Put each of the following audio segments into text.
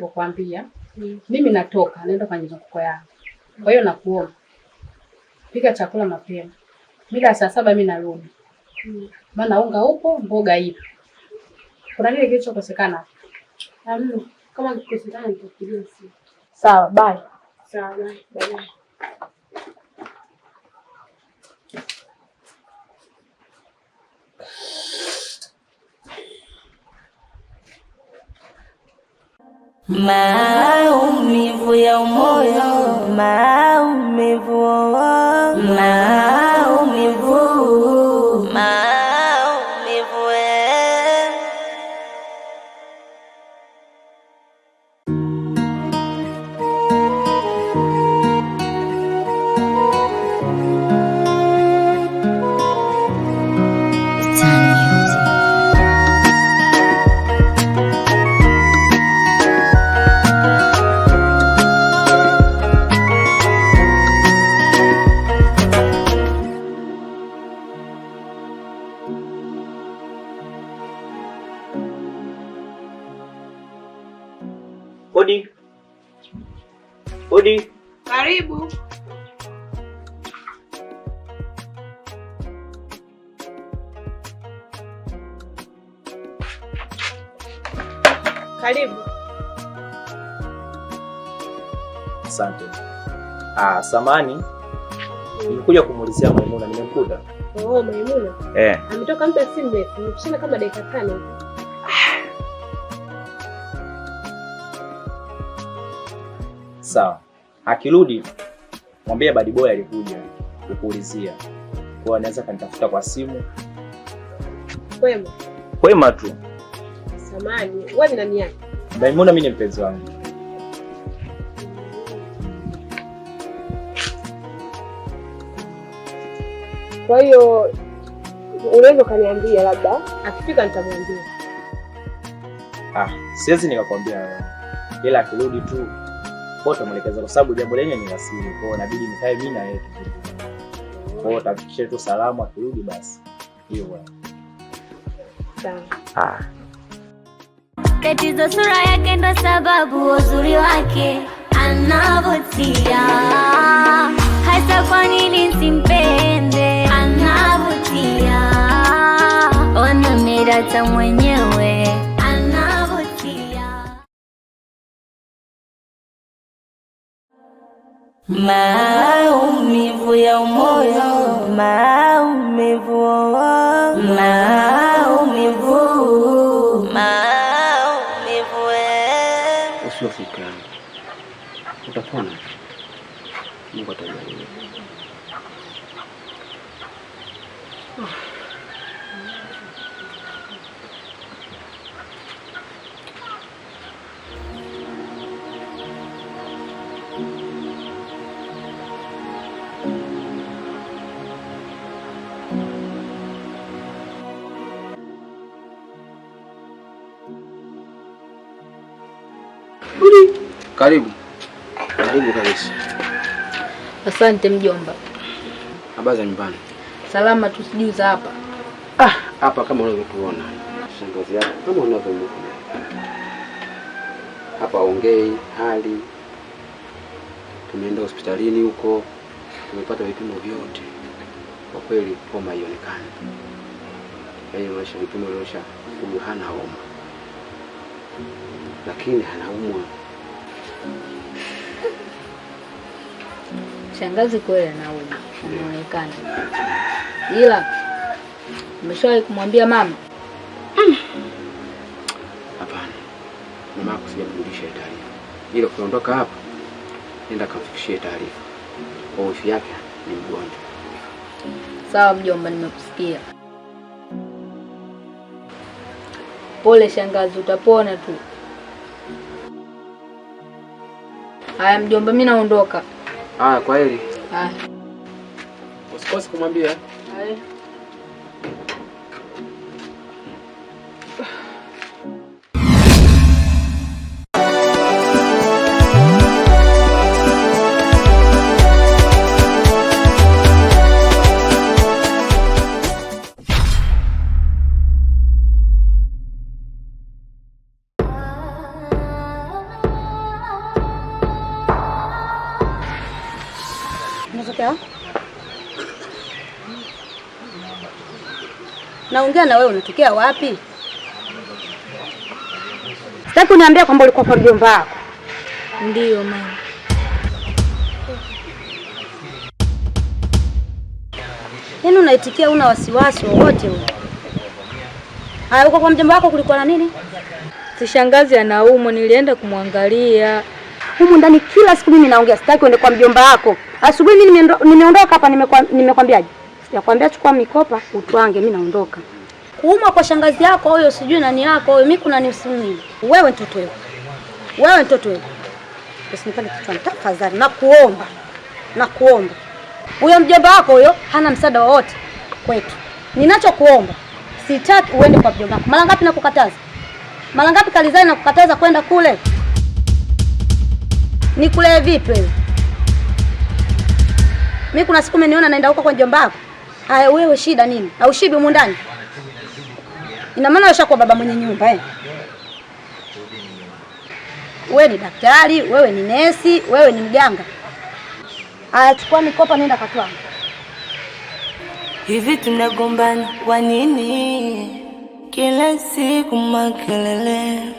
ninavyokuambia. Mimi natoka naenda kwenye mzunguko yangu. Kwa hiyo nakuomba pika chakula mapema. Mida saa 7 mimi narudi. Maana unga upo, mboga ipo. Kuna nini kilichokosekana? Hamna. Kama kikosekana nitakupigia simu. Sawa, bye. Sawa, bye. Bye. Maumivu ya moyo, maumivu, maumivu, maumivu. Eh. Hodi. Hodi. Karibu. Karibu. Asante. Ah, samahani. Nimekuja kumuulizia Maimuna, nimemkuta. Oh, Maimuna. Eh. Ametoka muda si mrefu, nimekutana kama dakika 5 hivi. Sawa. Akirudi mwambie Badi Boy alikuja kukuulizia. Kwa hiyo anaweza kanitafuta kwa simu. Kwema. Kwema tu. Samahani, wewe ni nani yake? Maimuna mimi ni mpenzi wangu. Kwa hiyo unaweza ukaniambia, labda akifika nitamwambia. Ah, siwezi nikakwambia wewe. Ila akirudi tu kwa utamwelekeza kwa sababu jambo lenyewe ni la siri. Kwa hiyo inabidi nikae mimi na yeye tuzungumze. Kwa hiyo utafikishia tu salamu akirudi basi. Hiyo bwana. Sawa. Ah. Tatizo sura yake ndo sababu uzuri wake anavutia, hasa kwa nini simpende? Anavutia, ona mirata mwenyewe anavutia. Maumivu ya moyo, maumivu, maumivu, maumivu. Eh. Usihofu mke wangu, utapona. Mungu atajalia. Karibu. Karibu kabisa. Asante mjomba. Habari za nyumbani? Salama tu, sijui za hapa. Ah, hapa kama unavyotuona. Shangazi yako kama unavyomuona. Hapa ongei hali. Tumeenda hospitalini huko, tumepata vipimo vyote. Kwa kweli homa haionekani. Yaani inaonyesha vipimo vinaonyesha huyu hana homa. Lakini anaumwa. Shangazi kweli anaumwa, anaonekana. Ila umeshawahi kumwambia mama? Hapana. Mama yako sijamjulisha taarifa. Ila ukiondoka hapa nenda kamfikishie taarifa. Kwa wifi yake ni mgonjwa. Sawa mjomba, nimekusikia. Pole shangazi, utapona tu. Haya mjomba, mimi naondoka. Haya, kwa heri. Haya. Usikose kumwambia. Haya. Unatokea wapi? Naongea na wewe, unatokea wapi? Sitaki uniambia kwamba ulikuwa kwa mjomba wako. Ndiyo mama. Yaani unaitikia una wasiwasi wowote wewe? Haya, uko kwa mjomba wako kulikuwa na nini? Si shangazi anaumwa, nilienda kumwangalia. Humu ndani kila siku mimi naongea, sitaki uende kwa mjomba wako. Asubuhi mimi nimeondoka hapa, nimekwambiaje? Sijakwambia chukua mikopa utwange, mimi naondoka. Kuumwa kwa shangazi yako huyo sijui nani yako huyo, mimi kuna nihusu nini? Wewe mtoto wewe. Wewe mtoto wewe. Usinipande kichwani tafadhali, nakuomba. Nakuomba. Huyo mjomba wako huyo hana msaada wowote kwetu. Ninachokuomba, sitaki uende kwa mjomba wako. Mara ngapi nakukataza? Mara ngapi kalizani nakukataza kwenda kule? Nikulee vipi wewe? Mimi kuna siku umeniona naenda huko kwa mjomba wako? Haya wewe shida nini? Au shibi humu ndani? Ina maana ushakuwa baba mwenye nyumba eh? Wewe ni daktari, wewe ni nesi, wewe ni mganga. Haya chukua mikopa nenda katwange. Hivi tunagombana kwa nini? Kila siku makelele.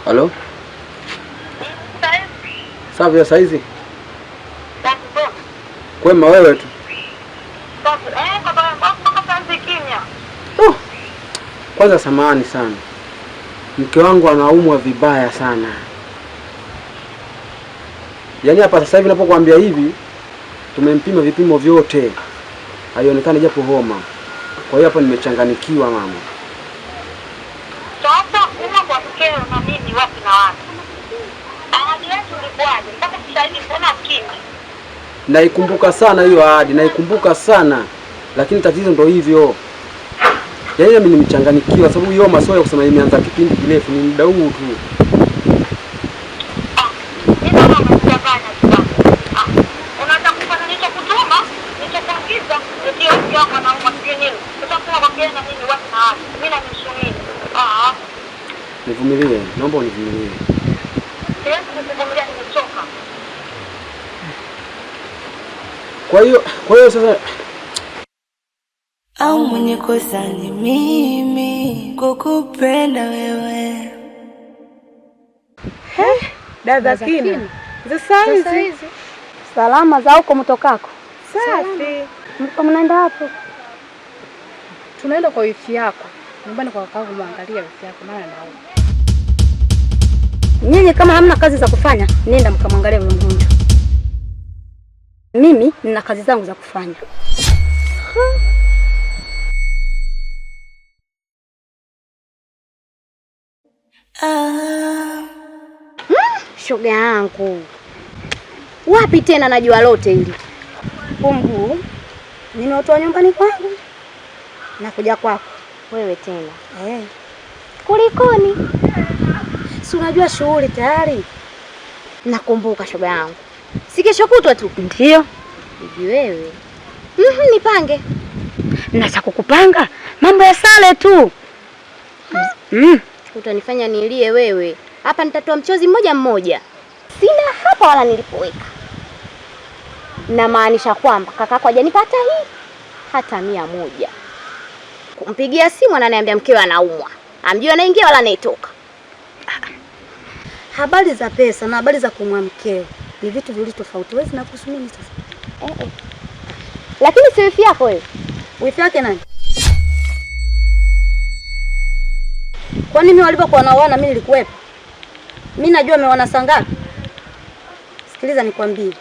Halo? Safi ya saizi? Kwema wewe tu. Oh. Kwanza samahani sana. Mke wangu anaumwa vibaya sana. Yaani hapa sasa hivi ninapokuambia hivi tumempima vipimo vyote. Haionekani japo homa. Kwa hiyo hapa nimechanganikiwa mama. Sasa uma kwa mkeo na mimi wapi na wapi? Ahadi yetu ilikuwaje? Mpaka sasa hivi mbona kimya? Naikumbuka sana hiyo ahadi, naikumbuka sana. Lakini tatizo ndio hivyo. Yaani mimi nimechanganikiwa sababu hiyo homa sio ya kusema imeanza kipindi kirefu, ni muda huu tu. Unataka kufanya nilichokutuma, nilichokuagiza, ndio mke wako anaumwa sijui nini. Utakuwa kwa na mimi wapi na wapi? Mimi na msumini. Nivumilie, naomba univumilie. Siwezi kukuvumilia, nimechoka. Kwa hiyo sasa au mwenye kosa ni mimi kukupenda wewe. Dada Kina. Za saizi. Salama za huko mtokako? Safi. Mko mnaenda hapo? Tunaenda kwa wifi yako. Nyumbani kwa kakaangu muangalia wifi yako maana nauma. Nyinyi kama hamna kazi za kufanya, nenda mkamwangalie huyo mgonjwa. Mimi nina kazi zangu za kufanya. Shoga yangu. Wapi tena najua lote hili? Huu mguu nimeutoa nyumbani kwangu na kuja kwako. Wewe tena. Kulikoni? Si unajua shughuli tayari. Nakumbuka shoga yangu. Si kesho kutwa tu? Ndio. Hivi wewe. Nipange. Na cha kukupanga mambo ya sale tu. Utanifanya nilie wewe. Hapa nitatoa mchozi mmoja mmoja. Sina hapa wala nilipoweka. Na maanisha kwamba kakako hajanipa hata hii hata 100. Kumpigia simu ananiambia mkewe anaumwa. Amjui anaingia wala anayetoka. Habari za pesa na habari za kumwa mkeo ni vitu viwili tofauti. Wewe zinakuhusu nini sasa? Lakini si wifi yako wewe. Wifi yake nani? Kwani mimi walipokuwa wanaoana mimi nilikuwepo? Mimi najua ameoana saa ngapi? Sikiliza nikwambie.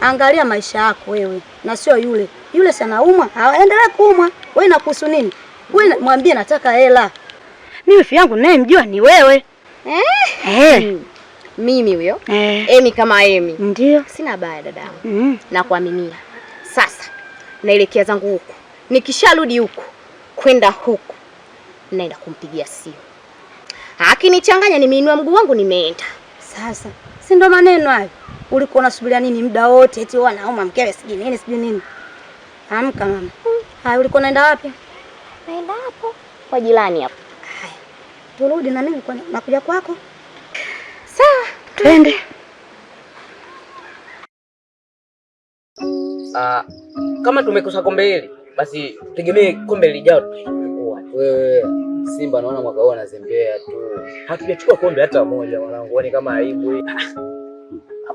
Angalia maisha yako wewe na sio yule. Yule si anaumwa, aendelee kuumwa. Wewe inakuhusu nini? Wewe mwambie nataka hela. Mimi wifi yangu naye mjua ni wewe. Mimi huyo. Emi kama Emi. Ndio. Sina baya dadangu. Nakuaminia. Sasa naelekea zangu huku. Nikisharudi huku kwenda huku naenda kumpigia simu. Akinichanganya nimeinua mguu wangu nimeenda. Sasa si ndo maneno hayo? Ulikuwa unasubiria nini muda wote eti wewe anauma mkewe sijui nini sijui nini? Amka mama. Haya, ulikuwa unaenda wapi? Naenda hapo kwa jirani hapo. Haya. Turudi na mimi nakuja kwako. Sawa, twende. Kama tumekosa kombe hili basi tegemee kombe lijalo tutachukua. Wewe Simba naona mwaka huu anazembea tu. Hatujachukua kombe hata moja mwanangu, ni kama aibu hii.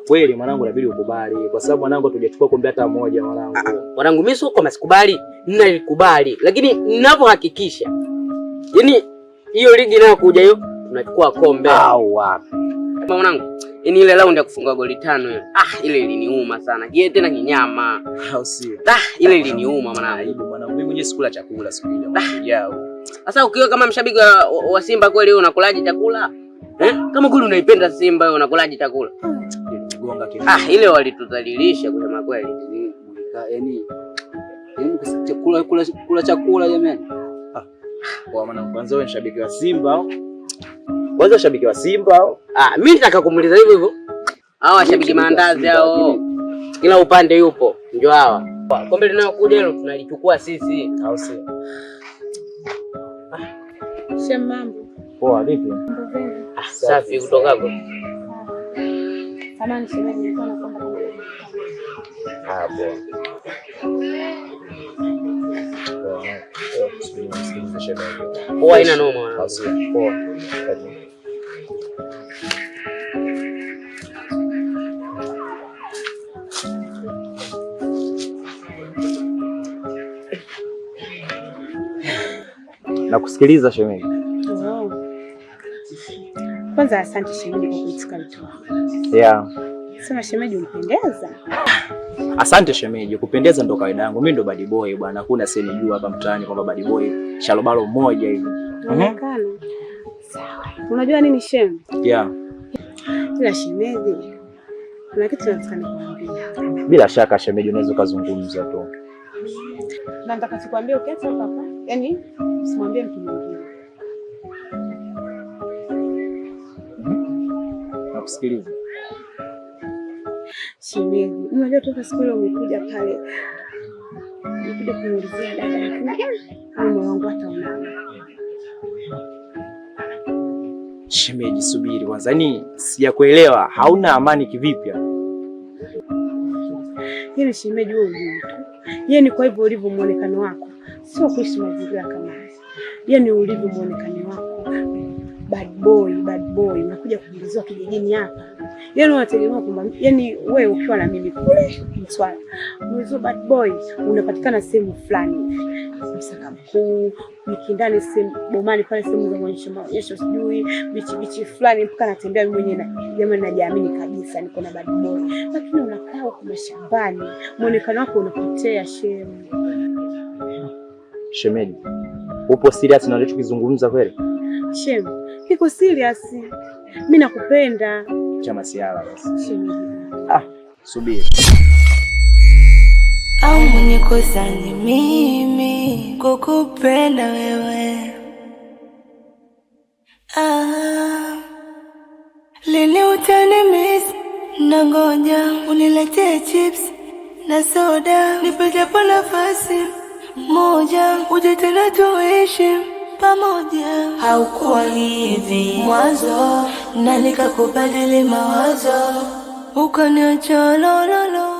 Kweli mwanangu inabidi ukubali kwa sababu mwanangu hatujachukua kombe hata moja mwanangu. Mwanangu mimi sio kama sikubali, ninalikubali. Lakini ninapohakikisha yaani hiyo ligi inayokuja hiyo tunachukua kombe. Au wapi? Mwanangu, yaani ile round ya kufunga goli 5 hiyo. Ile iliniuma sana. Je, tena kinyama. Au sio? Ile iliniuma mwanangu. Aibu mwanangu, mimi mwenyewe sikula chakula siku ile mwanangu. Yao. Sasa ukiwa kama mshabiki wa Simba kweli wewe unakulaje chakula? Kama kweli unaipenda Simba wewe unakulaje chakula? Gonga kitu. Ile walitudhalilisha kusema kweli. Yaani kula chakula jamani. Kwa maana kwanza wewe ni shabiki wa Simba. Kwanza shabiki wa Simba. Mimi nitaka kumuuliza hivyo hivyo. Hawa washabiki maandazi hao. Kila upande yupo, ndio hawa. Kombe linalokuja hilo tunalichukua sisi. Au sio? Sema mambo. Poa vipi? Safi kutoka hapo. Samahani shemeji, nilikuwa naomba Poa. Poa, ina noma. Au sio? Poa. Nakusikiliza shemeji. Wow. Kwanza asante shemeji kwa kuitika wito wangu. Yeah. Sema shemeji unipendeza. Asante shemeji, kupendeza ndo kawaida yangu. Mimi ndo bad boy bwana. Hakuna sehemu jua hapa mtaani kwamba bad boy shalobalo mmoja hivi. Unaonekana. Sawa. Unajua nini shem? Yeah. Ila shemeji, kuna kitu nataka nikwambie. Bila shaka shemeji, unaweza kuzungumza tu. Na nataka tukwambie ukiacha hapa hapa. Yaani usimwambie mtu mwingine. Nakusikiliza. Shemeji, unajua toka siku ile umekuja pale nikuja kumuulizia dada, lakini mume wangu hata unaona. Shemeji, subiri kwanza. Yaani sijakuelewa, hauna amani kivipi? Yaani shemeji, wewe ujui tu. Yaani kwa hivyo ulivyo muonekano wako sio kuishi mazingira kama haya. Yaani ulivyo muonekano wako bad boy, bad boy, unakuja kuingiziwa kijijini hapa. Yaani unategemea kwamba yaani wewe ukiwa na mimi kule Mtwara, mwezo bad boy unapatikana sehemu fulani hivi, Msaka Mkuu, Mikindani, sehemu Bomani pale, sehemu za maonyesho maonyesho, sijui bichi bichi fulani, mpaka natembea mimi mwenyewe na jamani, najiamini kabisa niko na bad boy, lakini unakaa huko mashambani, muonekano wako unapotea shemu. Shemeji, upo serious na unachokizungumza kweli? Shemu, kiko serious. Mimi nakupenda Chama siala basi. shemeji. Ah, subiri. Au mwenye kosa ni mimi kukupenda wewe. Ah, lini utanimiss? Nangoja uniletee chips na soda, nipe japo nafasi moja, uje tena tuishi pamoja. Haukuwa hivi mwanzo, na nikakubadili mawazo, ukaniacha lololo.